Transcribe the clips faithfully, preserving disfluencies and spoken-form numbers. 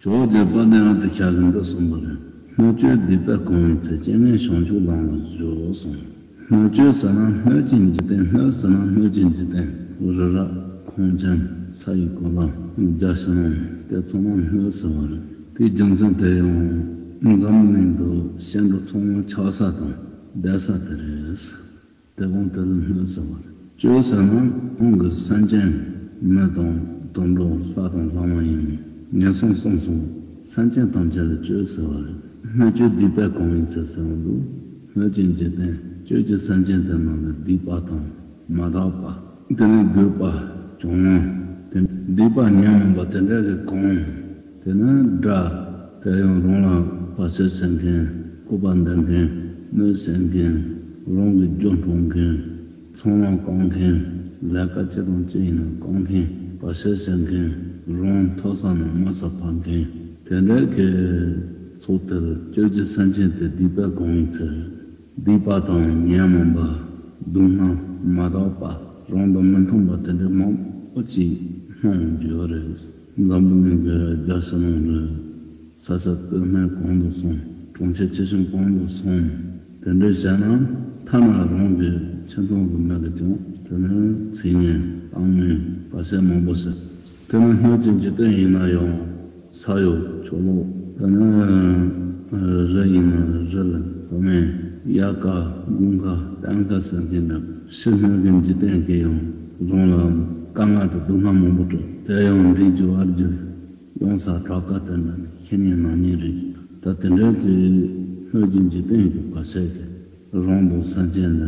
ཇོ་བོ་རྗེ་དཔལ་ལྡན་ཨ་ཏི་ཤ་གིས་འདི་གསུངས་པ་རེད། སྣོད་བཅུད་སྡིག་པས་གང་བའི་ཚེ། རྐྱེན་ངན་བྱང་ཆུབ་ལམ་ལ་སྦྱོར་གསུངས། སྣོད་བཅུད་ཟེར་ན་སྣོད་ཀྱི་འཇིག་རྟེན། སྣོད་ཟེར་ན་སྣོད་ཀྱི་འཇིག་རྟེན། རི་རབ་ཁང་ཁྱིམ་ས་ཡི་གོ་ལ་རྒྱ་ཕྱི་ནང་དེ་ཚང་མ་སྣོད་ཟེར་བ་རེད། དེའི་རྒྱུ་མཚན་དེ་ཡང་འཛམ་བུ་གླིང་དུ་སྐྱེ་འགྲོ་ཚང་མ་ཆགས་ས་དང་བསྡད་ས་དེ་རེད། དེ་དབང་དེ་ལ་སྣོད་ཟེར་བ་རེད། བཅུད་ཟེར་ན་ཁོང་གི་སེམས་ཅན་མི་དང་དུད་འགྲོ་ལྷ་དང་ལྷ་མ་ཡིན་ངན་སོང་གསུམ་སོང་སེམས་ཅན་ཐམས་ཅད་ལ་བཅུད་ཟེར་བ་རེད། སྣོད་བཅུད་སྡིག་པས་གང་བའི་ཚེ་ཟེར་བ་འདུག་སྣོད་ཀྱི་འཇིག་རྟེན་བཅུད་ཀྱི་སེམས་ཅན་དེ་རྣམས་ལ་སྡིག་པ་དང་མ་དག་པ། དེ་ནས་རྒོད་པ། གྱོང་བ། དེ་སྡིག་པ་ཉོན་མོངས་པ་དེ་འདྲ་གི་གང་། དེ་ནི་དགྲ། དེ་ཡང་རང་ལ་བར་ཆད་བྱེད་མཁན། སྐུར་པ་འདེབས་མཁན། གནོད་བྱེད་མཁན། རང་གི་རྒྱུ་འཕྲོག་མཁན། ཚོང་ལམ་བཀག་མཁན། ལས་ཀ་ཅི་དང་ཅི་ཡིན་ན་བཀག་མཁན། བར་ཆད་བྱེད་མཁན། རང་མཐོ་ས་ནས་དམའ་ས་འཕར་མཁན། དེ་འདྲའི་གི་ཚོགས་དེར་བཅོས་ཀྱི་སེམས་ཅན་དེ་སྡིག་པས་གང་བའི་ཚེ། སྡིག་པ་དང་ཉོན་མོངས་པ། སྡུག་བསྔལ་མ་དག་པ། རང་དང་མི་མཐུན་པ་དེ་འདྲའི་མང་པོ་ཅིག་སྣང་རྒྱུ་ཡོད་རེད། འཛམ་བུ་གླིང་གི་རྒྱ་ཕྱི་ནང་རེད། ས་ཆ་སྟོད་སྨད་གང་དུ་སོང་། གྲོང་ཁྱེར་ཆེ་ཆུང་གང་དུ་སོང་། དེ་འདྲ་བྱས་ན་ཐ་ན་རང་གི་ཁྱིམ་ཚང་གི་མི་ལ་ཀྱང་དེ་ནི་ཚིག་ངན་གཏམ་ངན་བར་ཆད་མང་པོ་བྱེད། དེ་ནི་སྣོད་ཀྱི་འཇིག་རྟེན་ཡིན་ན་ཡང་ས་གཡོ་ཆུ་ལོག་དེ་ནི་རི་ཡིན་ན་རི་ལ་བུད་མེད་དབྱར་ཁ་དགུན་ཁ་གཏན་ཁ་ཟེར་མཁན་འདྲ། ཕྱི་སྣོད་ཀྱི་འཇིག་རྟེན་གྱི་ཡང་རང་ལ་དཀའ་ངལ་དང་སྡུག་བསྔལ་མང་པོ་སྤྲད། དེ་ཡང་འདྲིས་རྒྱུ་བར་རྒྱུ། ཡོང་ས་གྲགས་ཀ་དེ་འདྲ་ནི་ཤི་ནས་ན་ནི་རེད། ད་དེ་འདྲའི་གི་སྣོད་ཀྱི་འཇིག་རྟེན་གྱི་བར་ཆད་ཀྱིས་རང་དང་སེམས་ཅན་ལ་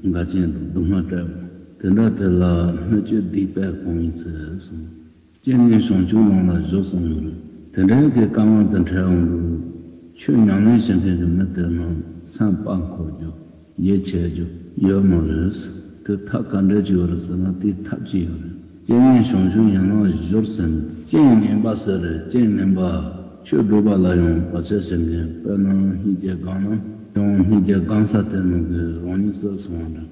འགལ་རྐྱེན་དང་སྡུག་བསྔལ་སྤྲད་པ་དེ་འདྲ་དེ་ལ་སྣོད་བཅུད་སྡིག་པས་གང་བའི་ཚེ་གསུངས། རྐྱེན་ངན་བྱང་ཆུབ་ལམ་ལ་སྦྱོར་གསུངས་ཡོད་རེད། དེ་འདྲའི་གི་དཀའ་ངལ་དང་བྲལ་འོང་དུས་ཆོས་ཉམས་ལེན་བྱེད་མཁན་གྱི་མི་དེ་རྣམས་སེམས་དཔའ་འཁོར་རྒྱུ། ཡིད་ཆེས་རྒྱུ་ཡོད་མ་རེད། དེ་ཐབས་ག་འདྲས་ཅིག་ཡོད་རེད་ཟེར་ན་དེའི་ཐབས་ཅིག་ཡོད་རེད། རྐྱེན་ངན་བྱང་ཆུབ་ཡན་ལག་སྦྱོར་ཟེར་ནས་རྐྱེན་ངན་པ་ཟེར་རེད། རྐྱེན་ངན་པ་ཆོས་སྒྲུབ་པ་ལ་ཡང་བར་ཆད་བྱེད་མཁན། དཔེར་ན་སྙིང་རྗེ་སྒོམ་ན་ཡང་སྙིང་རྗེ་སྒོམ་ས་དེ་ནང་གི་རང་ཉིད་གསོད་སོང་བ་འདྲ་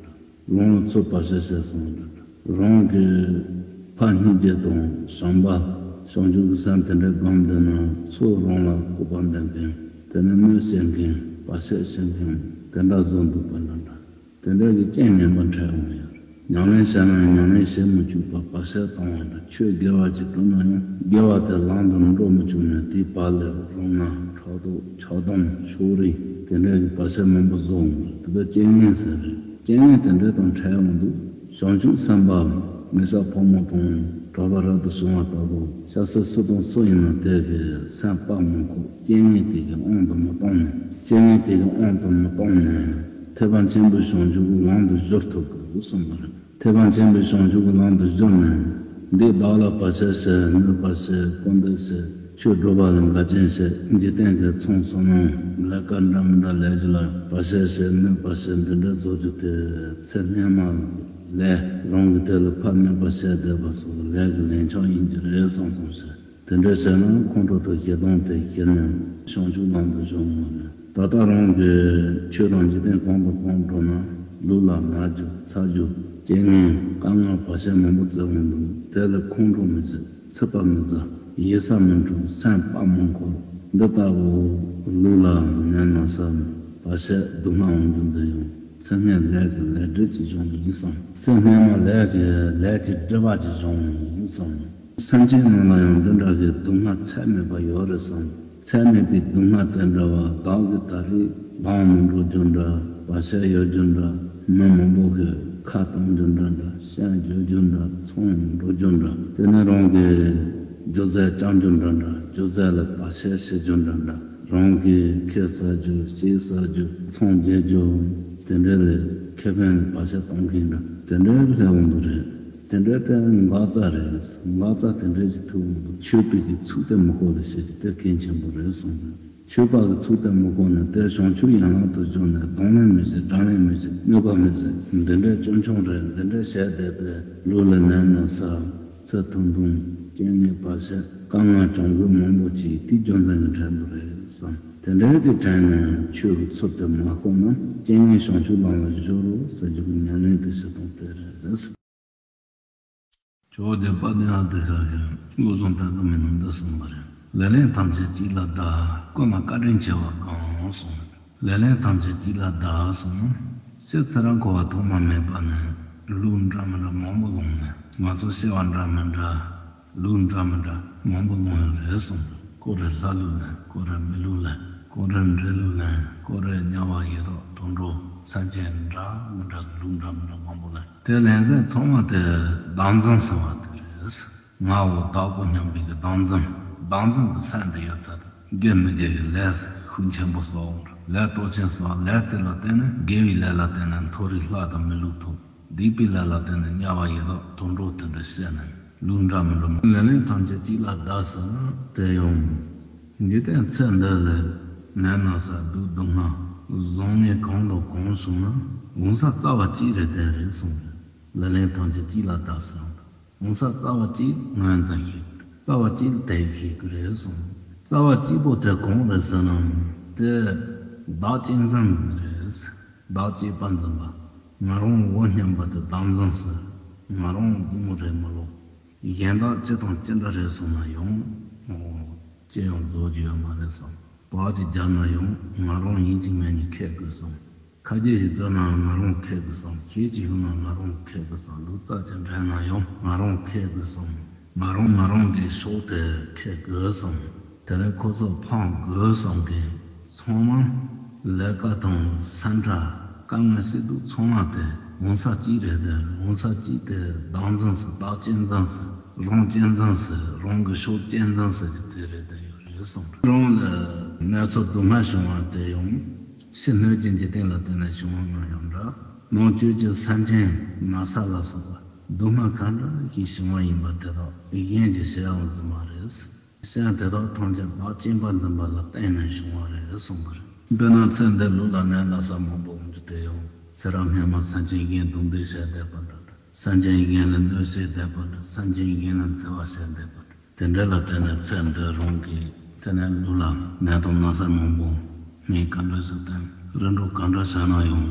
འདྲ། རང་ལ་ཚུར་བར་ཆད་བྱས་སོང་བ་འདྲ་འདྲ། རང་གི་ཕར་སྙིང་རྗེ་དང་བྱམས་པ་བྱང་ཆུབ་ཀྱི་སེམས་དེ་འདྲ་སྒོམ་བསྡད་ན་ཚུར་རང་ལ་སྐུར་པ་འདེབས་མཁན། དེ་ནས་གནོད་བྱེད་མཁན། བར་ཆད་བྱེད་མཁན་དེ་འདྲ་བཟོ་འདུག་པ་འདྲ་འདྲ། དེ་འདྲ་གི་རྐྱེན་ངན་པ་འཕྲད་འོང་ཡོད། ཉམས་ལེན་བྱས་ན་ཡང་ཉམས་ལེན་བྱེད་མི་བཅུག་པར་བར་ཆད་གཏོང་བ་འདྲ། ཆོས་དགེ་བ་ཅིག་བསྒྲུབ་ན་ཡང་དགེ་བ་དེ་ལམ་དུ་འགྲོ་མི་བཅུག་ནས་དེའི་བར་ལ་རུལ་ན་ཕྲག་དོག་ཆགས་སྡང་ཕྱོགས་རིས་དེ་འདྲ་གི་བར་ཆད་མང་པོ་བཟོ་འོང་། དེ་ལ་རྐྱེན་ངན་ཟེར་རེད། རྐྱེན་ངན་དེ་འདྲ་དང་འཕྲད་འོང་དུས་བྱང་ཆུབ་སེམས་དཔའ་མི་ཤ་ཕོ་མོ་དང་གྲོགས་པོ་རབ་ཏུ་བྱུང་བ་ལྟ་བུ། སྐྱ་སེར་སུ་དང་སུ་ཡིན་ན་དེ་གི་སེམས་དཔའ་མི་ཁོག་རྐྱེན་ངན་དེ་གི་དབང་དུ་མི་གཏོང་ནས། རྐྱེན་ངན་དེ་གི་དབང་དུ་མི་གཏོང་ནས་ཐེག་པ་ཆེན་པོའི་བྱང་ཆུབ་ཀྱི་ལམ་དུ་སྦྱོར་ཐུབ་དགོས་གསུངས་པ་རེད། ཐེག་པ་ཆེན་པོའི་བྱང་ཆུབ་ཀྱི་ལམ་དུ་སྦྱོར་ནས་འདི་བདག་ལ་བར་ཆད་བྱེད། གནོད་པ་བྱེད། སྐུར་འདེབས་བྱེད། ཆོས་སྒྲུབ་པ་ལ་འགལ་རྐྱེན་བྱེད། འཇིག་རྟེན་གྱི་ཚོང་བསོད་ནམས་ལས་ཀ་འདྲ་མི་འདྲ་ལས་རྒྱུ་ལ་བར་ཆད་བྱེད། གནོད་པ་བྱེད། འདི་འདྲ་བཟོ་རྒྱུ་དེ་ཚེ་སྔོན་མ་ལས་རང་གི་དེ་ལ་ཕན་མེད་པ་བྱས་བསྡད་པ་སོགས་ལས་ཀྱི་ལན་ཆགས་ཡིན་གྱི་རེད་བསམ་བསམ་བྱས། དེ་འདྲ་བྱས་ན་ཁོང་ཁྲོ་དང་ཞེ་སྡང་དེ་ཞི་ནས་བྱང་ཆུབ་ལམ་དུ་སྦྱོར་འོང་ནས། ད་ལྟ་རང་གི་ཆོས་དང་འཇིག་རྟེན་གང་དང་གང་འགྲོ་ན་ལུས་ལ་ན་རྒྱུ་ཚ་རྒྱུ་རྐྱེན་ངན་དཀའ་ངལ་བར་ཆད་མང་པོ་བཙལ་འོང་དུས་དེ་ལ་ཁོང་ཁྲོ་མི་བྱེད། ཚིག་པ་མི་ཟ། ཡིད་ས་མི་འཁྲུག་སེམས་དཔའ་མི་འཁོར། འདི་ལྟ་བུ་ལུས་ལ་ན་ན་ས་བར་ཆད་སྡུག་བསྔལ་འོང་རྒྱུ་འདི་ཡང་ཚེ་སྔོན་ལས་ཀྱི་ལས་འབྲས་ཀྱི་སྦྱོང་བ་ཡིན་བསམ། ཚེ་སྔོན་མ་ལས་ཀྱི་ལས་ཀྱི་སྒྲིབ་པ་གྱི་སྦྱོང་བ་ཡིན་བསམ། སེམས་ཅན་རྣམས་ལ་ཡང་འདི་འདྲ་གི་སྡུག་བསྔལ་ཚད་མེད་པ་ཡོད་རེད་བསམ། ཚད་མེད་པའི་སྡུག་བསྔལ་དེ་འདྲ་བ་བདག་གིས་ད་རེས་ལངས་མི་འགྲོ་རྒྱུ་འདྲ། བར་ཆད་ཡོད་རྒྱུ་འདྲ། མི་མང་པོ་གིས་ཁ་གཏོང་རྒྱུ་འདྲ་འདྲ། ཤན་རྒྱག་རྒྱུ་འདྲ། ཚོང་འགྲོ་རྒྱུ་འདྲ། དེ་ནས་རང་གི་རྒྱུ་རྫས་བཅག་རྒྱུ་འདྲ་འདྲ། རྒྱུ་རྫས་ལ་བར་ཆད་བྱེད་རྒྱུ་འདྲ་འདྲ། རང་གི་ཁེ་ཟ་རྒྱུ་ཅིག་ཟ་རྒྱུ་ཚོང་རྒྱག་རྒྱུ་དེ་འདྲ་ལ་ཁེ་ཕན་བར་ཆད་གཏོང་མཁན་འདྲ་དེ་འདྲ་སླེབས་འོང་གི་རེད། དེ་འདྲའི་དེ་འགག་རྩ་རེད། འགག་རྩ་དེ་འདྲའི་ཅིག་ཐུག་འོང་དུས་ཆོས་པའི་གི་ཚུལ་དེ་མི་གོ་བ་ཞིག་དེ་གལ་ཆེན་པོ་རེད་གསུངས་ནས། ཆོས་པ་གི་ཚུལ་དེ་མི་གོ་ནས་དེ་བྱང་ཆུབ་ཡན་ལག་ཏུ་བྱུང་ནས་གདོང་ལེན་མི་བྱེད། དགྲ་ལེན་མི་བྱེད། གནོད་པ་མི་བྱེད། འདི་འདྲའི་སྐྱོན་ཆུང་རེད། འདི་འདྲའི་བྱས་བསྡད་པས་ལུས་ལ་ན་ན་ས་ཚེ་ཐུང་ཐུང་རྐྱེན་ངན་བར་ཆད་དཀའ་ངལ་བྱུང་དགོས་མང་པོ་ཅིག་དེའི་རྒྱུ་མཚན་གྱི་འཕྲད་འདུག་རེད་བསམ། དེ་འདྲའི་གི་དྲན་ནས་ཆོས་ཀྱི་ཚུལ་དེ་མ་གོ་ན་རྐྱེན་ངན་བྱང་ཆུབ་ལམ་ལ་སྦྱོར་རོ་ཟེར་རྒྱུ་གི་ཉམས་ལེན་དེ་བྱེད་སྟངས་དེ་རེད། ཇོ་བོ་རྗེ་དཔལ་ལྡན་ཨ་ཏི་ཤ་གིས་བློ་བཟང་དར་དཀར་མའི་ནང་འདི་གསུངས་པ་རེད། ལག་ལེན་ཐམས་ཅད་གཅིག་ལ་བདག། ཀུན་ལ་བཀའ་དྲིན་ཆེ་བ་གང་གསུངས། ལག་ལེན་ཐམས་ཅད་གཅིག་ལ་བདག་གསུངས། སྤྱིར་ཚེ་རབས་འཁོར་བ་ཐོག་མ་མེད་པ་ནས་ལུགས་འདྲ་མི་འདྲ་མང་པོ་བླངས་ནས། ང་ཚོ་སྐྱེ་བ་འདྲ་མི་འདྲ། ལུགས་འདྲ་མི་འདྲ་མང་པོ་བླངས་ཡོད་རེད་གསུངས། ཀོ་རེ་ལྷ་ལུགས་ལེན། ཀོ་རེ་མི་ལུགས་ལེན། ཀོ་རེ་འདྲེ་ལུགས་ལེན། ཀོ་རེ་དམྱལ་བ་ཡི་དྭགས་དུད་འགྲོ་སེམས་ཅན་འདྲ་མི་འདྲ་གི་ལུགས་འདྲ་མི་འདྲ་མང་པོ་ལེན། དེ་ལེན་ཚད་ཚང་མ་དེ་བདག་འཛིན་ཟེར་བ་དེ་རེད། ང་འོ་བདག་པོ་སྙམ་པའི་གི་བདག་འཛིན། བདག་འཛིན་གྱི་སེམས་དེ་ཡོད་ཚད་དེ་དགེ་མི་དགེ་གི་ལས་ཤུགས་ཆེན་པོ་བསགས། ལས་སྟོབས་ཆེན་བསགས། ལས་དེ་ལ་བརྟེན་ནས་དགེ་བའི་ལས་ལ་བརྟེན་ནས་མཐོ་རིས་ལྷ་དང་མི་ལུགས་ཐོབ། སྡིག་པའི་ལས་ལ་བརྟེན་ནས་དམྱལ་བ་ཡི་དྭགས་དུད་འགྲོ་དེ་འདྲ་བཤད་ནས་ལུགས་འདྲ་མི་འདྲ་མང་། ལག་ལེན་ཐམས་ཅད་གཅིག་ལ་བདག་ཟེར་ན་དེ་ཡང་། འཇིག་རྟེན་ཚེ་འདི་ལ་ནད་ན་ཚ་སྡུག་སྡུག་བསྔལ་བཟང་ངན་གང་དང་གང་བྱུང་ན་གང་ཟག་རྩ་བ་གཅིག་རེད་དེ་རེད་གསུངས་རེད། ལག་ལེན་ཐམས་ཅད་གཅིག་ལ་བདག་ཟེར་ན། གང་ཟག་རྩ་བ་གཅིག་ངོས་འཛིན་ཤེས་དགོས་རེད། རྩ་བ་གཅིག་ལ་དད་ཤེས་དགོས་རེད་གསུངས། རྩ་བ་གཅིག་པོ་དེ་གང་རེད་ཟེར་ན། དེ་བདག་གཅེས་འཛིན་རེད། བདག་གཅེས་པར་འཛིན་པ། ང་རང་འོ་སྙམ་པ་དེ་བདག་འཛིན་ཟེར། ང་རང་བདེ་མོ་རེད་མ་ལོག་གཞན་དག་ཅི་དང་ཅི་འདྲ་རེད་གསུངས་ན་ཡང་། ཅི་ཡང་བཟོ་རྒྱུ་ཡོད་མ་རེད་བསམ། བག་ཅིག་རྒྱབ་ན་ཡང་ང་རང་ཡིན་གཅིག་མིན་གཉིས་ཁེགས་དགོས་བསམ། ཁ་རྗེ་ཞིག་བཙལ་ན་ང་རང་ཁེགས་དགོས་བསམ། གཞས་ཅིག་ཞུགས་ན་ང་རང་ཁེགས་དགོས་བསམ། ལུག་རྩལ་ཅིག་འགྲན་ན་ཡང་ང་རང་ཁེགས་དགོས་བསམ། ང་རང་ང་རང་གི་ཕྱོགས་དེ་ཁེགས་དགོས་བསམ། དེ་ལས་ཁོ་ཚོ་ཕངས་དགོས་བསམ་གི། ཚང་མ་ལས་ཀ་དང་སེམས་ཁྲལ་དཀའ་ངལ་སེལ་སྡུག་ཚང་མ་དེ་གང་ཟག་གཅིག་རེད་དེ། གང་ཟག་གཅིག་དེ་བདག་འཛིན་ཟེར། བདག་གཅེས་འཛིན་ཟེར། རང་གཅེས་འཛིན་ཟེར། རང་གི་ཕྱོགས་གཅེས་འཛིན་ཟེར་གྱི་དེ་རེད་དེ་ཡོད་རེད་གསུངས། རང་ལ་ནད་ཚོ་སྡུག་བསྔལ་བྱུང་བ་དེ་ཡང་ཕྱི་སྣོད་ཀྱི་འཇིག་རྟེན་ལ་བརྟེན་ནས་བྱུང་བ་ནང་ཡང་འདྲ། ནང་བཅུད་ཀྱི་སེམས་ཅན་ན་ཚ་ལ་སོགས་པ་སྡུག་བསྔལ་གང་འདྲ་ཞིག་བྱུང་བ་ཡིན་པ་དེ་དག་གཞན་གྱིས་བྱས་ཡོང་ཟིན་མ་རེད། སེམས་དེ་དག་ཐམས་ཅད་བདག་གཅེས་པར་འཛིན་པ་ལ་བརྟེན་ནས་བྱུང་བ་རེད་གསུངས་པ་རེད། དཔེར་ན་ཚེ་འདིར་ལུས་ལ་ནད་ན་ཚ་མང་པོ་འོང་རྒྱུ་དེ་ཡང་ཚེ་རབས་སྔོན་མ་སེམས་ཅན་གཞན་སྡུག་འདུལ་བྱས་བསྡད་པ་འདྲ་དང་། སེམས་ཅན་གཞན་ལ་གནོད་བྱས་བསྡད་པ་འདྲ། སེམས་ཅན་གཞན་ལ་འཚེ་བ་བྱས་བསྡད་པ་འདྲ། དེ་འདྲ་ལ་བརྟེན་ནས་ཚེ་འདི་རང་གི་དེ་ནས་ལུས་ལ་ནད་དང་ན་ཚ་མང་པོ་མི་ག་འདྲ་ཞིག་དང་རིམ་གྲོ་ག་འདྲ་བྱས་ན་ཡང་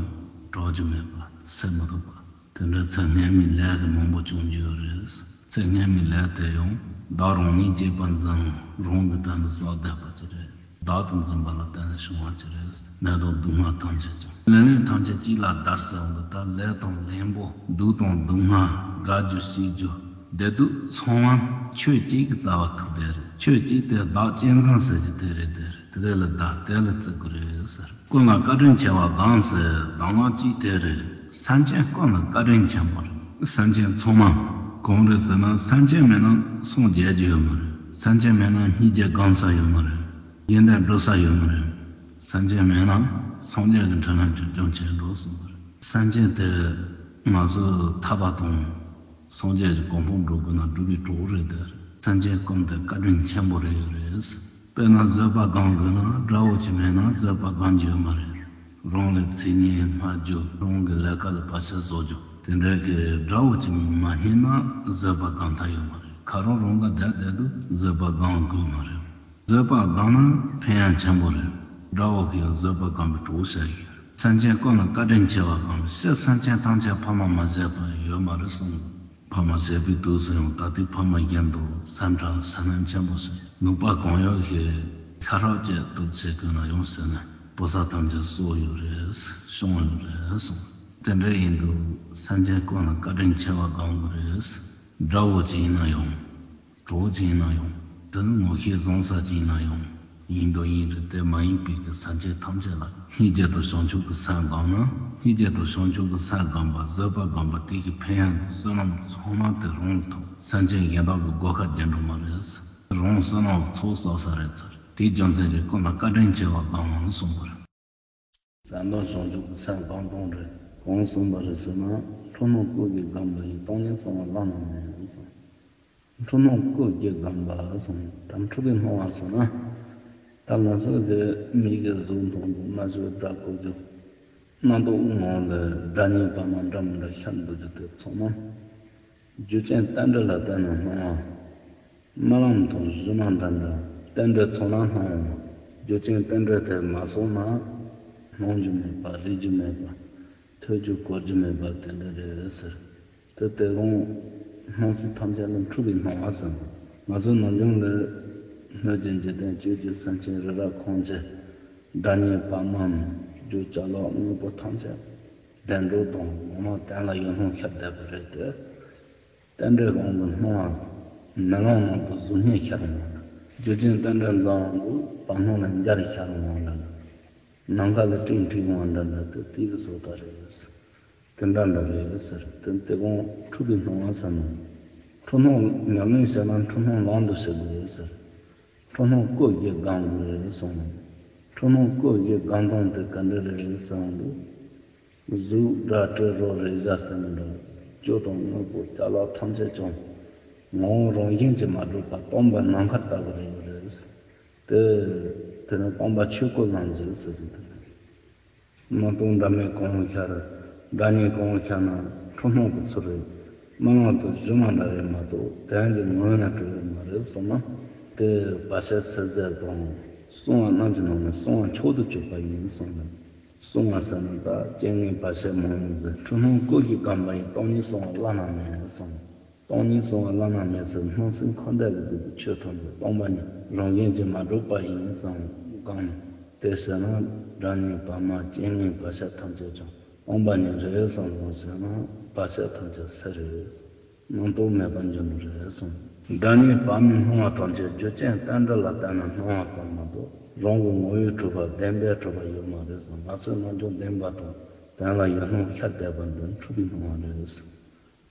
དྲག་རྒྱུ་མེད་པ་སེལ་མི་ཐུབ་པ། དེ་འདྲའི་ཚེ་སྔོན་མའི་ལས་ཀྱི་མང་པོ་བྱུང་རྒྱུ་ཡོད་རེད། ཚེ་སྔོན་མའི་ལས་དེ་ཡང་བདག་རང་ཉིད་གཅེས་པར་འཛིན། རང་གི་དོན་དུ་བསགས་བསྡད་པ་ཅིག་རེད། བདག་ཏུ་འཛིན་པ་ལ་བརྟེན་ནས་བྱུང་བ་ཅིག་རེད། ནད་དང་སྡུག་བསྔལ་ཐམས་ཅད་ཀྱང་། ལག་ལེན་ཐམས་ཅད་གཅིག་ལ་བདག་ཟེར་བ་འདི་ལྟར་ལས་དང་ལེན་པོ་སྡུག་དང་སྡུག་བསྔལ་དགའ་རྒྱུ་སྐྱིད་རྒྱུ་བདེ་སྡུག་ཚང་མ་ཆོས་གཅིག་གི་རྩ་བ་ཐུག་བསྡད་རེད། ཆོས་གཅིག་དེ་བདག་གཅེས་འཛིན་ཟེར་གྱི་དེ་རེད་དེ་རེད། དེ་རེད་ལ་བདག་དེ་ལ་བརྩི་དགོས་རེད་ཟེར། ཀུན་ལ་བཀའ་དྲིན་ཆེ་བ་གང་ཟེར། གདམས་ངག་གཅིག་དེ་རེད། སེམས་ཅན་ཀུན་ལ་བཀའ་དྲིན་ཆེན་པོ་རེད། སེམས་ཅན་ཚང་མ་གང་རེད་ཟེར་ན། སེམས་ཅན་མེད་ན་སངས་རྒྱས་རྒྱུ་ཡོད་མ་རེད། སེམས་ཅན་མེད་ན་སྙིང་རྗེ་སྒོམ་ས་ཡོད་མ་རེད། ཡོན་ཏན་སྒྲུབ་ས་ཡོད་མ་རེད། སེམས་ཅན་མེད་ན་སངས་རྒྱས་ཀྱི་འཕྲིན་ལས་ཀྱི་རྒྱུན་ཆད་འགྲོ་སྲིད་པ་རེད། སེམས་ཅན་དེ་ང་ཚོའི་ཐར་པ་དང་སངས་རྒྱས་ཀྱི་གོ་འཕང་འགྲོ་དགོས་ན་སྒྲུབ་པའི་གྲོགས་རེད་དེ། སེམས་ཅན་ཀུན་དེ་བཀའ་དྲིན་ཆེན་པོ་རེད་རེད། དཔེར་ན་བཟོད་པ་སྒོམ་དགོས་ན་དགྲ་བོ་གཅིག་མེད་ན་བཟོད་པ་སྒོམ་རྒྱུ་ཡོད་མ་རེད། རང་ལ་མཚན་སྙན་སྨྲ་རྒྱུ། རང་གི་ལས་ཀ་ལ་བར་ཆད་བཟོ་རྒྱུ། དེ་འདྲ་གི་དགྲ་བོ་གཅིག་མ་རྙེད་ན་བཟོད་པ་སྒོམ་ཐབས་ཡོད་མ་རེད། ཁ་རང་རང་ལ་བསྡད་བསྡད་དུས་བཟོད་པ་སྒོམ་དགོས་མ་རེད། བཟོད་པ་སྒོམ་ན་ཕན་ཡང་ཆེན་པོ་རེད། དགྲ་བོ་གིས་བཟོད་པ་སྒོམ་པའི་གྲོགས་བྱ་ཡི། སེམས་ཅན་ཀུན་ལ་བཀའ་དྲིན་ཆེ་བ་སྒོམ། སྤྱིར་སེམས་ཅན་ཐམས་ཅད་ཕ་མ་མ་བྱས་པ་ཡོད་མ་རེད་གསུངས། ཕ་མ་བྱས་པའི་དུས་སུ་ཡང་ད་ལྟའི་ཕ་མ་གཞན་དུ་སེམས་ཁྲལ་བྱ་ལན་ཆེན་པོ་བྱས། ནུས་པ་གང་ཡོད་ཀྱིས་ཤ་ཁྲག་གཅིག་ཏུ་བྱེད་དགོས་ན་ཡང་ཟེར་ནས་སྤུ་ས་ཐམས་ཅད་གསོ་ཡོད་རེད། སྐྱོང་ཡོད་རེད་གསུངས། དེ་འདྲ་ཡིན་དུས་སེམས་ཅན་ཀུན་ལ་བཀའ་དྲིན་ཆེ་བ་སྒོམ་དགོས་རེད། དགྲ་བོ་གཅིག་ཡིན་ན་ཡང་། གྲོགས་གཅིག་ཡིན་ན་ཡང་། དེ་ནི་ངོ་ཤེས་བཟང་ས་གཅིག་ཡིན་ན་ཡང་། ཡིན་དང་ཡིན་རེད་དེ་མ་ཡིན་པའི་གི་སེམས་ཅན་ཐམས་ཅད་ལ་སྙིང་རྗེ་དང་བྱང་ཆུབ་ཀྱི་སེམས་སྒོམ་ན། སྙིང་རྗེ་དང་བྱང་ཆུབ་ཀྱི་སེམས་སྒོམ་པ་བཟོད་པ་སྒོམ་པ་དེ་གི་ཕན་ཡོན་དང་བསོད་ནམས་ཚང་མ་དེ་རང་ལ་ཐོབ། སེམས་ཅན་གཞན་དག་གི་དགོས་ཁ་བརྗེད་འགྲོ་མ་རེད། རང་བསོད་ནམས་ཚོགས་བསགས་ས་རེད་ཚར། དེའི་རྒྱུ་མཚན་གྱིས་ཀུན་ལ་བཀའ་དྲིན་ཆེ་བ་སྒོམ་གསུངས་པ་རེད། བསམ་དང་བྱང་ཆུབ་ཀྱི་སེམས་སྒོམ་སྟངས་རེད། གང་གསུངས་པ་རེད་ཟེར་ན། འཁྲུལ་སྣང་ཀུན་གྱིས་བསྒོམས་པ་ཡི། སྟོང་ཉིད་གསང་བ་བླ་ན་མེད་གསུངས། འཁྲུལ་སྣང་ཀུན་གྱིས་བསྒོམས་པ་གསུངས། ད་འཁྲུལ་པའི་སྣང་བ་ཟེར་ན། ད་ང་ཚོ་འདི་མིག་གིས་གཟུགས་མཐོང་རྒྱུ། རྣ་ཆོས་སྒྲ་གོ་རྒྱུ། རྣམ་རྟོག་དབུགས་ལ་སྒྲ་སྙན་པ་མ་འདྲ་མི་འདྲ་ཤར་འདུག་རྒྱུ་དེ་ཚང་མ། རྒྱུ་རྐྱེན་རྟེན་འབྲེལ་ལ་བརྟེན་ནས་སྣང་བ། རྨི་ལམ་དང་སྒྱུ་མ་འདྲ་འདྲ་རྟེན་འབྲེལ་ཚང་མ་སྣང་ཡོང་བ། རྒྱུ་རྐྱེན་རྟེན་འབྲེལ་དེ་མ་ཚང་ན་སྣང་རྒྱུ་མེད་པ། རིག་རྒྱུ་མེད་པ། ཐོས་རྒྱུ་གོ་རྒྱུ་མེད་པ་དེ་འདྲ་རེད་ཟེར། དེ་དེ་རང་སྣང་སྲིད་ཐམས་ཅད་ལ་འཁྲུལ་པའི་སྣང་བ་ཟེར་ནོ། ང་ཚོ་ནམ་རྒྱུན་ལ་ སྣོད་ཀྱི་འཇིག་རྟེན་བཅུད་ཀྱི་སེམས་ཅན་རི་རབ་ཁོང་ཆེ། སྒྲ་སྙན་བ་མ་མི་རྒྱུ་ཅ་ལག་དངོས་པོ་ཐམས་ཅད་བདེ་འགྲོ་དང་ངོ་མ་དོན་ལ་ཡུལ་ལྷུང་ཤར་བསྡད་པ་རེད་དེ། རྟེན་འབྲེལ་དབང་གིས་སྣང་བ་མེ་ལོང་ནང་དུ་གཟུགས་བརྙན་ཤར་འོང་ལ། རྒྱུ་ཅན་རྟེན་འབྲེལ་འཛིན་དབང་གིས་བར་སྣང་ལ་འབྱར་ཤར་འོང་ལ། ནམ་མཁའ་ལ་སྤྲིན་འཁྲིགས་འོང་འདྲ་འདྲ་དེ་དེའི་བཟོ་ལྟ་རེད། དེ་འདྲ་འདྲ་རེད་ཟེར། དེ་དེ་གོང་འཁྲུལ་པའི་སྣང་བ་ཟེར་ན། འཁྲུལ་སྣང་ཉམས་ལེན་བྱས་ན་འཁྲུལ་སྣང་ལམ་དུ་ཞུགས་དགོས་ཟེར། འཁྲུལ་སྣང་སྐུ་བཞིས་སྒོམ་དགོས་གསུངས། འཁྲུལ་སྣང་སྐུ་བཞིས་སྒོམ་སྟངས་དེ་ག་འདྲ་རེད་ཟེར་བ་འདུག་གཟུགས་སྒྲ་དྲི་རོ་རེག་བྱ་ཟེར་ནི་འདྲ། བཅུད་དང་དངོས་པོ་ཅ་ལག་ཐམས་ཅད་ཀྱང་ངོ་བོ་རང་བཞིན་གྱིས་མ་གྲུབ་པ་སྟོང་པ་ནམ་མཁའ་ལྟ་བུ་རེད་ཡོད་རེད། དེ་དེ་ནི་སྟོང་པ་ཆོས་སྐུ་ལམ་ཞུགས་ཟེར་གྱི་འདུག་སྣང་སྟོང་འདྲ་མིན་གང་བོ་ཤར། སྒྲ་སྙན་གང་བོ་ཤར་ན་འཁྲུལ་སྣང་གི་ཚུལ་རེད། སྣང་བ་དེ་སྒྱུ་མ་འདྲ་རེད་མ་གཏོགས་དོན་གྱི་ངོས་ནས་གྲུབ་ཡོད་མ་རེད་གསུངས་ན། དེ་བར་ཆད་སེལ་རྫས་དང་གསང་བ་རྣམས་ཀྱི་ནང་ནས་གསང་བ་མཆོག་ཏུ་གྱུར་པ་ཡིན་གསུངས་ནས། གསང་བ་ཟེར་ན་ད་རྐྱེན་ངན་བར་ཆད་མང་ཡིན་ཟེར། འཁྲུལ་སྣང་སྐུ་བཞིས་སྒོམ་པ་ཡིས་སྟོང་ཉིད་གསང་བ་བླ་ན་མེད་གསུངས། སྟོང་ཉིད་གསང་བ་བླ་ན་མེད་ཟེར། སྣང་སྲིད་འཁོར་འདས་ཀྱི་སྡུག་པའི་ཆོས་ཐམས་ཅད་སྟོང་པ་ཉིད་རང་བཞིན་གྱིས་མ་གྲུབ་པ་ཡིན་གསུངས་སྒོམ་ནས། དེ་ཟེར་ན་སྒྲ་སྙན་བ་མ་རྐྱེན་ངན་བར་ཆད་ཐམས་ཅད་ཀྱང་སྟོང་པ་ཉིད་རེད་གསུངས་སོང་ཟེར་ན་བར་ཆད་ཐམས་ཅད་སེལ་རེད། སྣང་སྟོང་མེད་པར་འགྱུར་ནི་རེད་གསུངས། སྒྲ་སྙན་བ་མའི་སྣང་བ་ཐམས་ཅད་རྒྱུ་རྐྱེན་རྟེན་འབྲེལ་ལ་བརྟེན་ནས་སྣང་བ་ཙམ་མ་གཏོགས་རང་གི་ངོ་བོས་གྲུབ་པ་བདེན་པས་གྲུབ་པ་ཡོད་མ་རེད་གསུངས། ང་ཚོའི་རྣམ་འགྱུར་བདེན་པ་དང་དོན་ལ་ཡུལ་ལྷུང་ཤར་བསྡད་པ་འདི་འཁྲུལ་པའི་སྣང་བ་རེད།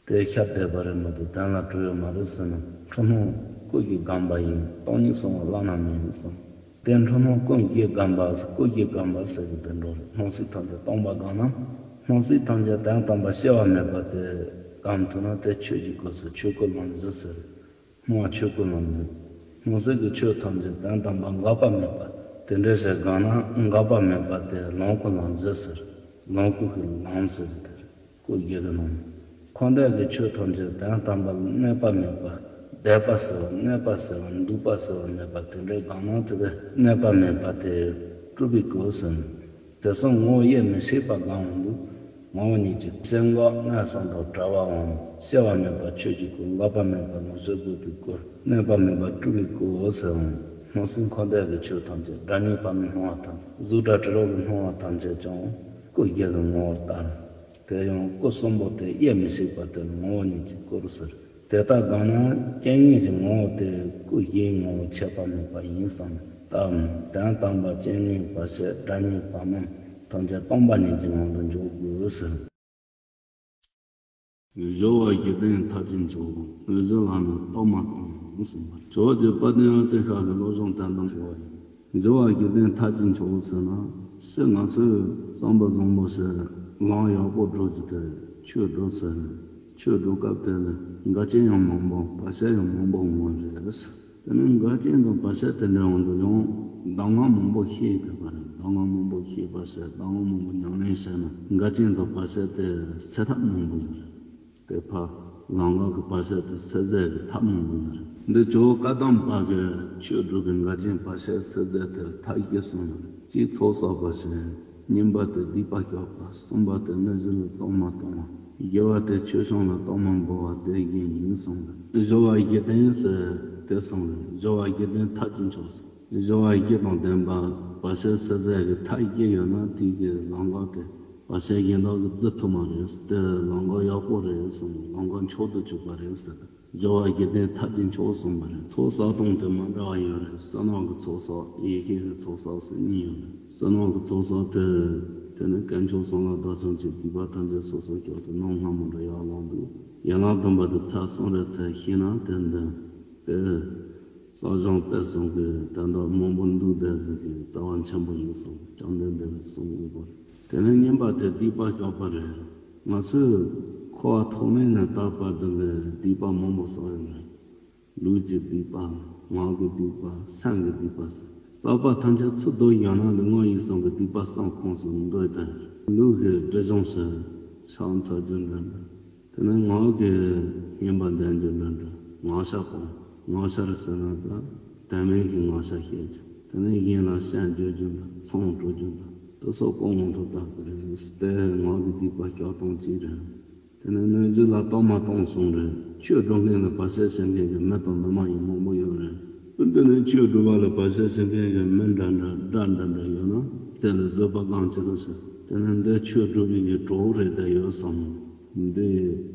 དེ་ཤར་བསྡད་པ་རེད་མ་གཏོགས་དོན་ལ་གྲུབ་ཡོད་མ་རེད་ཟེར་ན། འཁྲུལ་སྣང་སྐུ་བཞིས་སྒོམ་པ་ཡིན། སྟོང་ཉིད་གསང་བ་བླ་ན་མེད་ཡིན་གསུངས། དེ་འཁྲུལ་སྣང་སྐུ་བཞིས་སྒོམ་པ། སྐུ་བཞིས་སྒོམ་པ་ཟེར་གྱི་དེ་འགྲོ་རེད། སྣང་སྲིད་ཐམས་ཅད་སྟོང་པ་སྒོམ་ན། སྣང་སྲིད་ཐམས་ཅད་དོན་དམ་པ་སྐྱེ་བ་མེད་པ་དེ་སྒོམ་ཐུབ་ན་དེ་ཆོས་ཀྱི་སྐུ་ཟེར། ཆོས་སྐུ་ལམ་བཞི་ཟེར། སྣང་བ་ཆོས་སྐུ་ལམ་བཞི། སྣང་སྲིད་ཀྱི་ཆོས་ཐམས་ཅད་དོན་དམ་པ་འགག་པ་མེད་པ་དེ་འདྲ་ཞིག་སྒོམ་ན་འགག་པ་མེད་པ་དེ་ལམ་སྐུ་ལམ་བཞི་ཟེར། ལམ་སྐུ་གི་ལམ་ཟེར་གྱི་དེ་རེད། སྐུ་བཞི་གི་ནང་ནས། འཁོར་འདས་ཀྱི་ཆོས་ཐམས་ཅད་དོན་དམ་པར་གནས་པ་མེད་པ། འདས་པ་ཟེར་བ་གནས་པ་ཟེར་བ་འདུག་པ་ཟེར་བ་མེད་པ་དེ་འདྲའི་སྒོམ་ན་དེ་ལས་གནས་པ་མེད་པ་དེ་སྤྲུལ་པའི་སྐུ་ཟེར། དེ་སོགས་ངོ་བོ་དབྱེར་མི་ཕྱེད་པ་སྒོམ་འོང་དུས། ངོ་བོ་ཉིད་ཀྱི་སེམས་འགག་གནས་གསུམ་དང་བྲལ་བའམ་སྐྱེ་བ་མེད་པ་ཆོས་ཀྱི་སྐུ། འགག་པ་མེད་པ་ལམ་བཞི་རྫོགས་པའི་སྐུ། གནས་པ་མེད་པ་སྤྲུལ་པའི་སྐུའོ་ཟེར་འོང་། སྣང་སྲིད་འཁོར་འདས་ཀྱི་ཆོས་ཐམས་ཅད། སྒྲ་སྙན་བ་མའི་སྣང་བ་ཐམས་ཅད། གཟུགས་སྒྲ་དྲི་རོ་གི་སྣང་བ་ཐམས་ཅད་ཀྱང་སྐུ་བཞི་གི་ངོ་བོར་ལྟར། དེ་ཡང་སྐུ་གསུམ་པོ་དེ་དབྱེར་མི་ཕྱེད་པ་དེ་ལ་ངོ་བོ་ཉིད་ཀྱི་སྐུ་རུ་ཟེར། དེ་ལྟར་སྒོམ་ན་རྐྱེན་ངན་གྱི་ངོ་བོ་དེ་སྐུ་བཞིའི་ངོ་བོ་ཁྱད་པར་མེད་པ་ཡིན་གསུངས་ནས། ལྟའམ་དོན་དམ་པར་རྐྱེན་ངན་བར་ཆད་སྒྲ་སྙན་བ་མ་ཐམས་ཅད་སྟོང་པ་ཉིད་ཀྱི་ངང་དུ་འཇོག་དགོས་ཟེར། སྦྱོར་བ་བཞི་ལྡན་མཐར་ཕྱིན་མཆོག་སྣོད་བཞི་ལ་ནི་རྟགས་མ་སྟོང་གསུངས་པ། ཇོ་བོ་རྗེ་དཔལ་ལྡན་ཨ་ཏི་ཤ་གི་བློ་སྦྱོང་དོན་དམ་ཞུ་བ་ཡིན། སྦྱོར་བ་བཞི་ལྡན་མཐར་ཕྱིན་མཆོག་ཟེར་ན། ཕྱི་ང་ཚོས་བསམ་པ་བཟང་པོ་ཞིག་ལམ་ཡག་པོ་འགྲོ་རྒྱུ་དེ་ཆོས་སྒྲུབ་ཚེ་ནས། ཆོས་སྒྲུབ་སྐབས་དེ་ལ་འགལ་རྐྱེན་ཡང་མང་པོ་བར་ཆད་ཡང་མང་པོ་འོང་བ་རེད། དེ་ནས་འགལ་རྐྱེན་དང་བར་ཆད་དེ་འདྲ་འོང་དུས་ཡང་གདམས་ངག་མང་པོ་ཤེས་དགོས་པ་རེད། གདམས་ངག་མང་པོ་ཤེས་པ་ཟེར་གདམས་ངག་མང་པོ་ཉམས་ལེན་བྱས་ན་འགལ་རྐྱེན་དང་བར་ཆད་དེ་སེལ་ཐབས་མང་པོ་ཡོད་རེད། དེ་ཕར་ལམ་ཁ་གི་བར་ཆད་དེ་སེལ་ཟེར་གི་ཐབས་མང་པོ་ཡོད་རེད། འདི་ཇོ་བོ་བཀའ་གདམས་པ་གི་ཆོས་སྒྲུབ་ཀྱི་འགལ་རྐྱེན་བར་ཆད་སེལ་ཟེར་དེར་ཐབས་བཞི་གསུངས་ཡོད་རེད། གཅིག་ཚོགས་བསགས་པ་བྱས། གཉིས་པ་དེ་སྡིག་པ་བཤགས་པ། གསུམ་པ་དེ་སྣོད་བཞི་ལ་རྟགས་མ་སྟོན་པ། བཞི་པ་དེ་ཆོས་བྱང་ལ་རྟགས་མ་འབུལ་བ་དེ་བཞི་ཡིན་གསུངས་རེད། སྦྱོར་བ་བཞི་ལྡན་ཟེར་དེ་གསུངས་རེད། སྦྱོར་བ་བཞི་ལྡན་མཐར་ཕྱིན་མཆོག་ཟེར། སྦྱོར་བ་བཞི་དང་ལྡན་པ་བར་ཆད་སེལ་ཟེར་གི་ཐབས་བཞི་ཡོད་ན་དེ་གི་ལམ་ཁ་དེ་བར་ཆད་གཞན་དག་གིས་བསྡུ་ཐུབ་མ་རེད། དེ་ལམ་ཁ་ཡག་པོ་རེད་གསུངས། ལམ་ཁ་མཆོག་ཏུ་གྱུར་པ་རེད་ཟེར། སྦྱོར་བ་བཞི་ལྡན་མཐར་ཕྱིན་མཆོག་གསུངས་པ་རེད། ཚོགས་བསགས་སྟངས་དེ་མ་འདྲ་བ་ཡོད་རེད། བསོད་ནམས་ཀྱི་ཚོགས་བསགས། ཡེ་ཤེས་ཀྱི་ཚོགས་བསགས་ཟེར་གཉིས་ཡོད་རེད། བསོད་ནམས་ཀྱི་ཚོགས་བསགས་དེ། དེ་ནི་དཀོན་མཆོག་གསུམ་ལ་བདག་སྐྱབས་མཆི། སྡིག་པ་ཐམས་ཅད་སོ་སོར་བཤགས་ཟེར། ནམ་སྔ་མོ་འདྲ་ཡར་ལངས་འདུག་ཡན་ལག་བདུན་པ་དེ་ཚར་གསུམ་རེ་ཚར་ཤེས་ན་དེ་འདི་དེ་བསགས་སྦྱང་སྤེལ་གསུམ་གྱི་དོན་དག་མང་པོ་འདུག་བསྡད་ཟིག་གི་རྩ་བ་ཆེན་པོ་ཡིན་གསུངས། བཅོམ་ལྡན་འདས་ཀྱིས་གསུངས་ཡོད་པ་རེད། དེ་ནས་གཉིས་པ་དེ་སྡིག་པ་བཤགས་པ་རེད། ང་ཚོས་འཁོར་བ་ཐོག་མེད་ནས་ད་བར་དུ་ནས་སྡིག་པ་མང་པོ་བསགས་ཡོད་རེད། ལུས་ཀྱི་སྡིག་པ། ངག་གི་སྡིག་པ། སེམས་ཀྱི་སྡིག་པ། བསགས་པ་ཐམས་ཅད་ཚུར་བསྡུ་ཡོང་ན་ནི་སྔོན་ཡིད་བསམ་གྱི་སྡིག་པ་བསམ་ཁོངས་སུ་འདུས་ཏེ། ལུས་ཀྱི་སྒྲིབ་སྦྱོང་ཞིག་ཕྱག་འཚལ་རྒྱུ་འདྲ་འདྲ། དེ་ནས་ངག་གི་བསྙེན་པ་འདོན་རྒྱུ་འདྲ་འདྲ། ངག་བཤགས་སྤོང་། ངག་བཤགས་ཟེར་ན་ད་དོན་མེད་ཀྱི་ངག་བཤགས་བཤད་རྒྱུ། དེ་ནས་གཞན་ལ་སྐྱོན་བརྗོད་རྒྱུ་འདྲ། མཚང་འབྲུ་རྒྱུ་འདྲ། དེ་སོགས་སྤོང་མ་ཐུབ་ད་གི་རེད། དེ་ངག་གི་སྡིག་པ་བཤགས་སྟངས་གཅིག་རེད། དེ་ནས་སྣོད་བཞི་ལ་རྟགས་མ་སྟོན་གསུངས་རེད། ཆོས་སྒྲུབ་མཁན་ལ་བར་ཆད་བྱེད་མཁན་གྱི་མི་དང་མི་མ་ཡིན་མང་པོ་ཡོད་རེད། སྤུན་ དེ་ནས་ཆོས་སྒྲུབ་པ་ལ་བར་ཆད་བྱེད་མཁན་གྱི་མི་འདྲ་འདྲ་དགྲ་འདྲ་འདྲ་ཡོད་ན། དེ་ལ་བཟོད་པ་བསླང་ཅི་ལོ་ཟེར། དེ་ནས་འདི་ཆོས་སྒྲུབ་པའི་གི་གྲོགས་རེད་བསྡད་ཡོད་བསམ། འདི་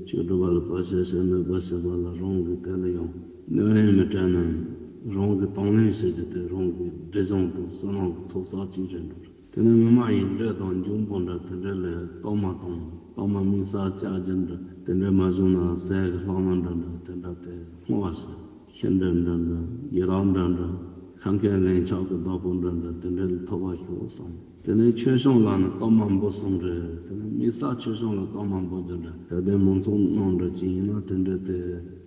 ཆོས་སྒྲུབ་པ་ལ་བར་ཆད་བྱེད་མེད་པ་བྱེད་པ་ལ། རང་གི་དེ་ལ་ཡང་གནོད་ཡོན་མི་སྤྲད་ན། རང་གི་དང་ལེན་བྱེད་རྒྱུ་དེ་རང་གི་སྒྲིབ་སྦྱང་དང་བསོད་ནམས་ཀྱི་ཚོགས་བསགས་ཅིག་རེད་འགྲོ། དེ་ནས་མི་མ་ཡིན་འདྲེ་དང་འབྱུང་པོ་འདྲ་དེ་འདྲ་ལས་གཏོར་མ་དང་གཏོར་མ་དམིགས་བསལ་བཅའ་རྒྱུ་འདྲ་དེ་འདྲ་མ་བྱུང་ན། ཟས་ཀྱི་ལྷག་མ་འདྲ་འདྲ་དེ་འདྲ་དེ་བསྔོ་བ་ཟེར། ཤིང་འདྲ་འདྲ་འདྲ། ཡི་དྭགས་འདྲ་འདྲ། ཤ་འཁོན་ལན་ཆགས་ཀྱི་བདག་པོ་འདྲ་འདྲ་དེ་འདྲ་ལས་ཐར་བར་ཤོག་བསམ། དེ་ནས་མཆོད་བཤམས་ལ་ནི་གཏོར་མ་འབུལ་གསུངས་རེད། དེ་ནས་དམིགས་བསལ་མཆོད་བཤམས་ལ་གཏོར་མ་འབུལ་རྒྱུ་འདྲ། དད་ལྡན་མང་ཚོགས་རྣམས་འདྲ་ཅིག་ཡིན་ན་དེ་འདྲ་དེ་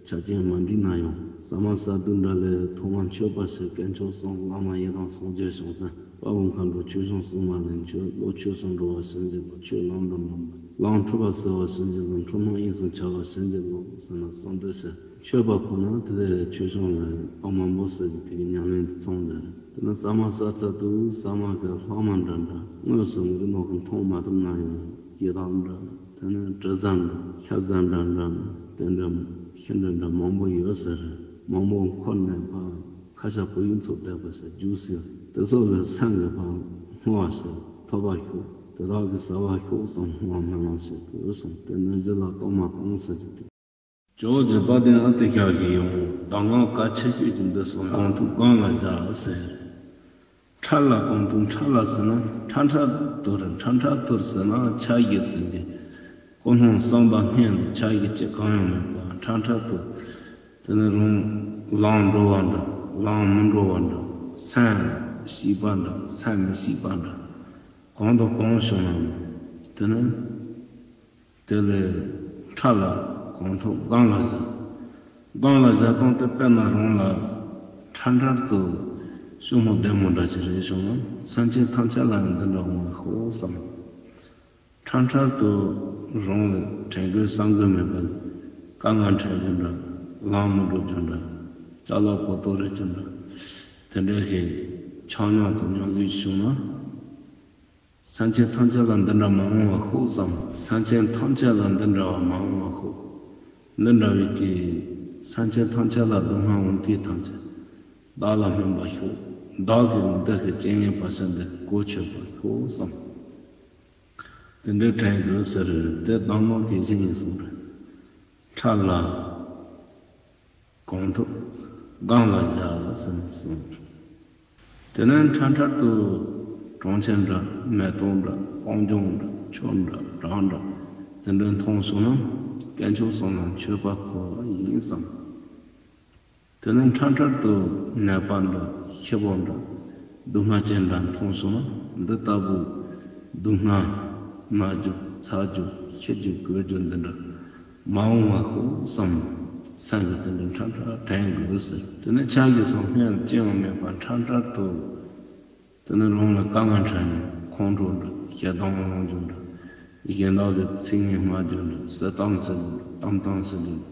ཆ་རྐྱེན་མ་འགྲིག་ན་ཡང་། ཟ་མ་ཟ་དུས་འདྲ་ལས་ཐོག་མར་མཆོད་པ་ཞིག་དཀོན་མཆོག་གསུམ། བླ་མ་ཡི་དམ་སངས་རྒྱས་བྱང་སེམས། དཔའ་བོ་མཁའ་འགྲོ་ཆོས་སྐྱོང་སྲུང་མ་ལ་མཆོད། བློ་ཆོས་སུ་འགྲོ་བར་བྱིན་གྱིས་རློབས། ཆོས་ལམ་དུ་འགྲོ་བ་ལམ་འཁྲུལ་བ་སེལ་བར་བྱིན་གྱིས་རློབས། འཁྲུལ་སྣང་དབྱིངས་སུ་འཆར་བར་བྱིན་གྱིས་རློབས་ཟེར་ན་གསུངས་འདུག་ཟེར། མཆོད་པ་ཕུལ་ན་དེ་ལས་མཆོད་བཤམས་ལ་གཏོར་མ་འབུལ་ཟེར་གྱི་དེ་གི་ཉམས་ལེན་དེ་ཚང་འདུག་དེ་ནས་ཟ་མ་ཟ་ཚར་དུས་ཟ་མ་གི་ལྷག་མ་འདྲ་འདྲ། དངོས་སུ་ངོས་ནས་མཐོང་མ་ཐུབ་ན་ཡང་ཡི་དྭགས་འདྲ། དེ་ནས་དྲི་ཟ་འདྲ། ཤ་ཟ་འདྲ་འདྲ། དེ་འདྲ་ཤ་འདྲ་འདྲ་མང་པོ་ཡོད་ཟེར། མང་པོ་འཁོར་ནས་ཕར་ཁ་ཤ་བུ་ཡུག་ཚོ་བསྡད་པ་ཟེར། རྒྱུགས་ཟེར། དེ་ཚོ་ལ་སེམས་ཀྱིས་ཕར་བསྔོ་བ་ཟེར། ཐོབ་པར་ཤོག་དེ་དག་གིས་ཟ་བར་ཤོག་བསམ་བསྔོ་བ་སྨོན་ལམ་བྱེད་དགོས་གསུངས། དེ་ནས་གཞི་ལ་གཏོར་མ་གཏོང་ཟེར་གྱི་དེ། ཇོ་བོ་རྗེ་དཔལ་ལྡན་ཨ་ཏི་ཤ་གིས་ཡང་གདམས་ངག་གལ་ཆེ་ཤོས་ཅིག་འདི་གསུངས། གང་ཐུབ་གང་ལ་བཞག་ཟེར། ཁྲ་ལ་གང་ཐུབ་ཁྲ་ལ་ཟེར་ན་ཁྲ་ཁྲ་དུར། ཁྲ་ཁྲ་དུར་ཟེར་ན་ཆ་བཞག་ཟེར་གྱི། ཀུན་སློང་བསམ་པ་སྔོན་དུ་ཆ་བཞག་ཅིག་གང་ཡང་མེད་པ་ཁྲ་ཁྲ་དུར། དེ་ནས་རང་ལངས་འགྲོ་བ་འདྲ། ལངས་མི་འགྲོ་བ་འདྲ། སེམས་ཤེས་པ་འདྲ། སེམས་མི་ཤེས་པ་འདྲ། གང་དང་གང་བྱུང་ན་དེ་ནི། དེ་ལས་ཁྲ་ལ་གང་ཐུབ་སྒང་ལ་བཞག་སྒང་ལ་བཞག་སྟངས་དེ་དཔེར་ན་རང་ལ་ཁྲ་ཁྲར་དུ་ཤུགས་མོ་བདེ་མོ་འདྲ་ཅིག་རེད་བྱུང་ན། སེམས་ཅན་ཐམས་ཅད་ལ་འདི་འདྲ་འོང་བ་ཤོག་བསམ། ཁྲ་ཁྲར་དུ་རང་ལ་དྲན་དགོས་བསམ་དགོས་མེད་པ་ལ། དཀའ་ངལ་འཕྲད་རྒྱུ་འདྲ། ལངས་མི་འགྲོ་རྒྱུ་འདྲ། ཅ་ལག་གོ་ལྟོ་རེག་རྒྱུ་འདྲ། དེ་འདྲ་ཞིག་ཆག་ཉམས་དང་ཉམས་ལེན་བྱུང་ན། སེམས་ཅན་ཐམས་ཅད་ལ་འདི་འདྲ་མ་འོང་བ་ཤོག་བསམ། སེམས་ཅན་ཐམས་ཅད་ལ་འདི་འདྲ་བ་མ་འོང་བ་ཤོག་འདི་འདྲ་བའི་གི་སེམས་ཅན་ཐམས་ཅད་ལ་སྡུག་བསྔལ་འོང་མཁན་ཐམས་ཅད་བདག་ལ་སྨིན་པར་ཤོག་བདག་གིས་འདི་གི་རྐྱེན་ངན་བར་ཆད་འདི་གོ་ཆོད་པར་ཤོག་བསམ། དེ་འདྲའི་དྲན་དགོས་ཟེར། དེ་གདམས་ངག་གི་གཞི་ཡིན་གསུངས་རེད། ཁྲ་ལ་གང་ཐུབ་སྒང་ལ་བཞག་ཟེར་ནས་གསུངས། དེ་ནས་ཁྲ་ཁྲར་དུ་གྲོང་ཁྱེར་འདྲ། མེ་ཏོག་འདྲ། སྤང་ལྗོངས་འདྲ། ཆུ་འདྲ། བྲག་འདྲ། དེ་འདྲ་མཐོང་སོང་ན་དཀོན་མཆོག་གསུམ་ལ་མཆོད་པ་ཕུལ་བ་ཡིན་བསམ། དེ་ནས་ཁྲ་ཁྲར་དུ་ནད་པ་འདྲ། ཤི་བོ་འདྲ། སྡུག་བསྔལ་ཅན་འདྲ་མཐོང་སོང་ན། འདི་ལྟ་བུ་སྡུག་བསྔལ་ན་རྒྱུ་ཚ་རྒྱུ་ཤི་རྒྱུ་གོད་རྒྱུ་འདི་འདྲ་མ་འོང་བ་ཤོག་བསམ། སེམས་ཀྱིས་དེ་འདྲ་ཁྲ་ཁྲར་དྲན་དགོས་ཟེར། དེ་ནས་ཆ་བཞག་སོང་སྔོན་ལ་ཅི་ཡང་མེད་པར་ཁྲ་ཁྲར་དུ། དེ་ནས་རང་ལ་དཀའ་ངལ་འཕྲད་ན་ཁོང་ཁྲོ་འདྲ། ཞེ་སྡང་སློང་རྒྱུ་འདྲ། གཞན་དག་གི་ཚིག་ངན་སྨྲ་རྒྱུ་འདྲ། བསད་གཏམ་ཟེར་རྒྱུ་འདྲ། གཏམ་གཏམ་ཟེར་རྒྱུ་འདྲ།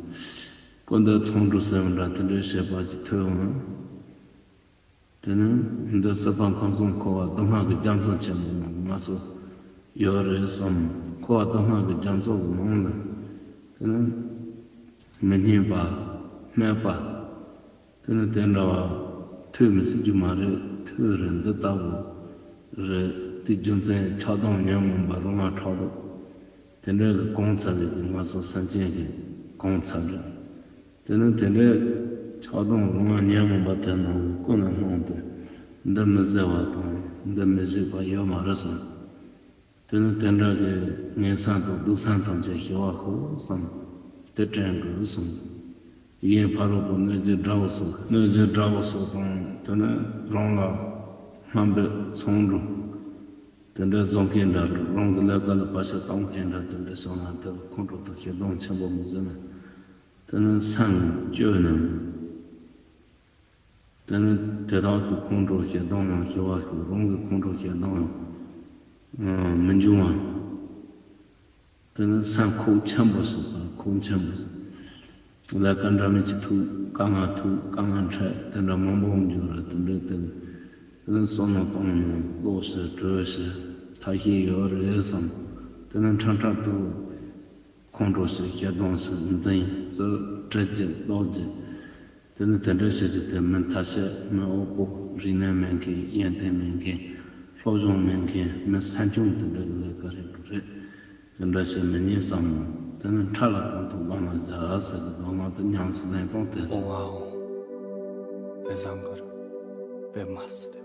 སྐུ་འདི་ཚོང་འགྲོ་ཟེར་བ་འདྲ། དེ་འདྲའི་བཤད་པ་ཞིག་ཐོས་འོང་ན། དེ་ནས་འདི་སྲིད་པ་ཁམས་གསུམ་འཁོར་བ་སྡུག་བསྔལ་གྱི་རྒྱ་མཚོ་ཆེན་པོ་ནང་ང་སོ་ཡོད་རེད་བསམ། འཁོར་བ་སྡུག་བསྔལ་གྱི་རྒྱ་མཚོ་གི་ནང་ལ། དེ་ནས་མི་སྙན་པ། སྨད་པ། དེ་ནི་དེ་འདྲ་བ་ཐོས་མི་སྲིད་རྒྱུ་མ་རེད། ཐོས་རེད། འདི་ལྟ་བུ་རེད། དེ་རྒྱུ་མཚན་ཆགས་སྡང་ཉོན་མོངས་པ་རུ་ང་ཕྲག་དོག་དེ་འདྲ་གིས་གང་ཚར་བའི་གི་ང་ཚོ་སེམས་ཅན་གྱིས་གང་ཚར་རེད། དེ་ནི་དེ་འདྲའི་ཆགས་སྡང་རུ་ང་ཉོན་མོངས་པ་དེ་རྣམས་ཀུན་ལ་སྣང་སྟེ། འདི་མི་བཟོད་པ་དང་འདི་མི་བཟོད་པ་ཡོད་མ་རེད་བསམ། དེ་ནི་དེ་འདྲ་གི་ངན་སེམས་དང་སྡུག་བསྔལ་ཐམས་ཅད་ཞི་བར་ཤོག་བསམ། དེ་དྲན་དགོས་གསུངས། གཞན་ཕ་རོལ་པོ་གནོད་བྱེད་དགྲ་བོ་སོགས། གནོད་བྱེད་དགྲ་བོ་སོགས་དང་། དེ་ནི་རང་ལ་སྨན་པའི་ཚོང་འགྲོ་དེ་འདྲ་བཟོ་མཁན་འདྲ། རང་གི་ལས་ཀ་ལ་བར་ཆད་གཏོང་མཁན་འདྲ། དེ་འདྲ་བྱུང་ན་དེ་ཁོང་ཁྲོ་དང་ཞེ་སྡང་ཆེན་པོ་མི་བཟོད་ན། དེ་ནི་སེམས་སྐྱོ་ན། དེ་ནི་དེ་དག་གི་ཁོང་ཁྲོ་ཞེ་སྡང་ཡང་ཞི་བར་ཤོག་རང་གི་ཁོང་ཁྲོ་ཞེ་སྡང་ཡང་མི་འབྱུང་བ། དེ་ནི་སེམས་ཁོག་ཆེན་པོ་ཞིག་དང་། ཁོག་ཆེན་པོ་ཞིག་ལས་ཀ་འདྲ་མིན་ཅིག་ཐུག་དཀའ་ངལ་ཐུག་དཀའ་ངལ་འཕྲད། དེ་འདྲ་མང་པོ་འབྱུང་རེད། དེ་འདྲའི་སྟེང་དེ་ནི་བསམ་བློ་གཏོང་ཡང་ལོག་ཟེར་གྲོས་ཟེར་ཐབས་ཤེས་ཡོད་རེད་བསམ། དེ་ནི་ཁྲ་ཁྲ་དུ་ཁོང་ཁྲོ་ཞིག་ཞེ་སྡང་ཞིག་འཛིན་ཚུལ་དྲི་རྒྱུ་ལོག་རྒྱུ། དེ་ནི་དེ་འདྲ་བྱེད་རྒྱུ་དེ་མི་ཐ་ཤལ། མི་འོ་པོ། རིག་གནས་མེད་མཁན། ཡོན་ཏན་མེད་མཁན། སློབ་སྦྱོང་མེད་མཁན། མི་སེམས་ཆུང་དེ་འདྲ་གི་ལས་ཀ་རེད་འདུག་རེད། དེ་འདྲ་བྱེད་མི་ཉན་བསམ་མོ། དེ་ནི་ཁྲ་ལ་གང་ཐུབ་ལམ་ལ་བཞག་ཟེར་གི་ལོ་མ་དེ་ཉམས་སུ་ལེན་སྟངས་དེ། ཨོ་ཨོ། དཔེ་བཟང་གི་རེད། དཔེ་མ་སྲིད་རེད།